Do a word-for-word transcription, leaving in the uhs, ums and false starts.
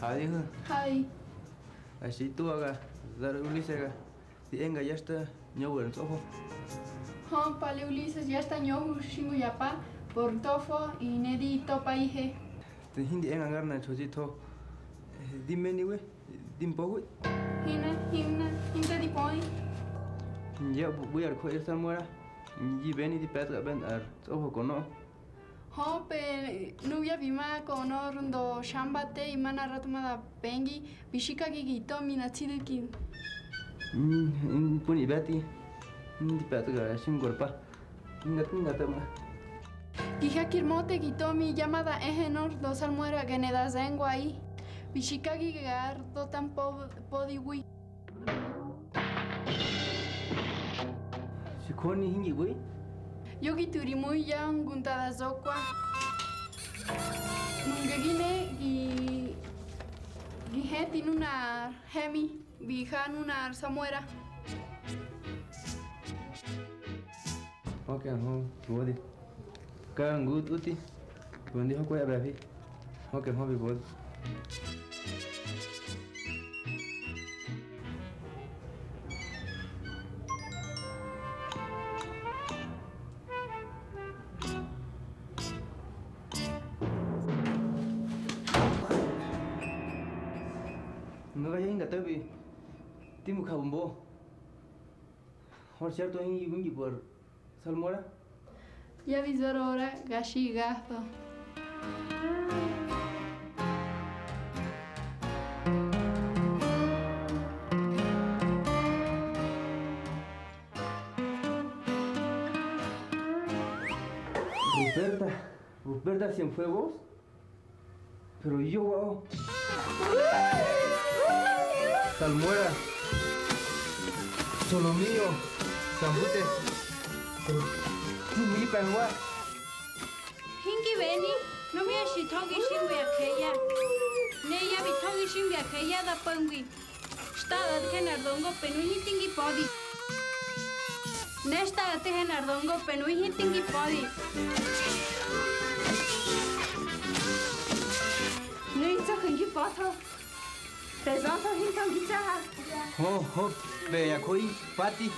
Hadi, ha. Hadi. Ashi tuaga, dar Ulisesga. Di enga ya está ñohu en soho. Ho, pale Ulises ya está ñohu shingu yapa, por tofo, y nedi topa ihe. Te hindi enga ngarna chochito. Di meni we, di mpohui. Hina, hina, hinta di poi. Ya, bu-, bui ar ko ir Salmuera. Yi beni di pet ben ar soho kono. Ho, pe nubia bima kono rundo shamba te imana rato mada pengi, bishika gi gito mina tsidiki. Mm, mm, puni beti. Mm, di pet ga shin gorpa. Ingat, ingat ma. Giha kirmote gito mi yamada ehenor do Salmuera geneda zengwai. Bishika gi gar do tampo podi wi. Shikoni hingi bui? Yogi turi mui ya nguntada zokwa. Nunga gine gi, gi heti nuna hemi, biha nuna Salmuera. Ok, ho, bodi. Ka ngut uti. Bundi ho ko ya bafi. Ok, ho bi bodi. No ga ya hinga tabi. Timu kabumbo. Hor cierto hingi bungi por Salmuera. Ya bizarro ora gashi gato. Ruperta, Ruperta Cienfuegos. Pero yo, wow. Salmuera. Solomillo. Sambute. Pero, tú, mi pa, wa. Hingi beni, no mi ashi togi shingi akeya. Ne ya bi togi shingi akeya da pangui. Shtada de henardongo penui hitingi podi. Nesta te henardongo penui hitingi podi. Nui tsokingi poto. Pezoto hintongi tsaha. Ho, ho, be ya koi pati.